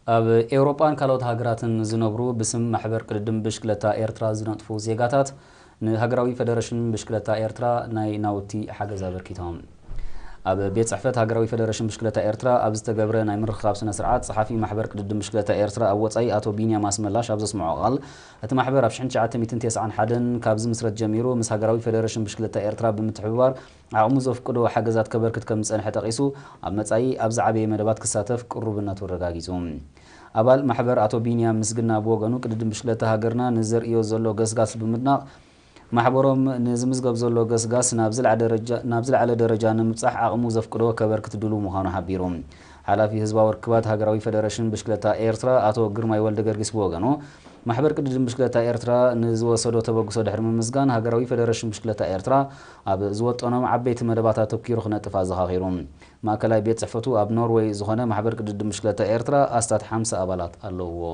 ኣብ ኤውሮጳን ካልኦት ሃገራትን ዝነብሩ ብስም ማሕበር ቅድድም ብሽክለታ ኤርትራ ዝነጥፉ ዜጋታት ንሃገራዊ ፈደረሽን ብሽክለታ ኤርትራ ናይ ናውቲ ሓገዝ ኣበርኪቶም። ኣብ ቤት ጽሕፈት ሃገራዊ ፈደረሽን ብሽክለታ ኤርትራ ኣብ ዝተገብረ ናይ ምርኽኻብ ስነ ስርዓት፣ ጸሓፊ ማሕበር ቅድድም ብሽክለታ ኤርትራ ኣብ ወጻኢ ኣቶ ቢንያም ኣስመላሽ ኣብ ዘስምዖ ቃል፣ እቲ ማሕበር ኣብ ሽሕን ትሽዓተ ሚእትን ተስዓን ሓደን ካብ ዝምስረት ጀሚሩ ምስ ሃገራዊ ፈደረሽን ብሽክለታ ኤርትራ ብምትሕብባር ዓቕሙ ዘፍቅዶ ሓገዛት ከበርክት ከም ዝጸንሐ ጠቒሱ፣ ኣብ መጻኢ ኣብ ዝዓበየ መደባት ክሳተፍ ቅሩብነቱ ኣረጋጊጹ። ኣባል ማሕበር ኣቶ ቢንያም ምስግና ብወገኑ፣ ቅድድም ብሽክለታ ሃገርና ንዘርእዮ ዘሎ ገስጋስ ብምድናቕ፣ ማሕበሮም ንዝምዝገብ ዘሎ ገስጋስ ናብ ዝለዓለ ደረጃ፣ ናብ ዝለዓለ ደረጃ ንምብጻሕ ዓቕሙ ዘፍቅዶ ከበርክት ድሉው ምዃኑ ሓቢሩ። ሓላፊ ህዝባዊ ርክባት ሃገራዊ ፈደረሽን ብሽክለታ ኤርትራ ኣቶ ግርማይ ወልደ ገርጊስ ብወገኑ፣ ማሕበር ቅድድም ብሽክለታ ኤርትራ ንዝወሰዶ ተበግሶ ድሕሪ ምምስጋን፣ ሃገራዊ ፈደረሽን ብሽክለታ ኤርትራ ኣብ ዝወጠኖም ዓበይቲ መደባት ኣተኲሩ ክነጥፍ ኣዘኻኺሩ። ማእከላይ ቤት ጽሕፈቱ ኣብ ኖርወይ ዝኾነ ማሕበር ቅድድም ብሽክለታ ኤርትራ ኣስታት ሓምሳ ኣባላት ኣለውዎ።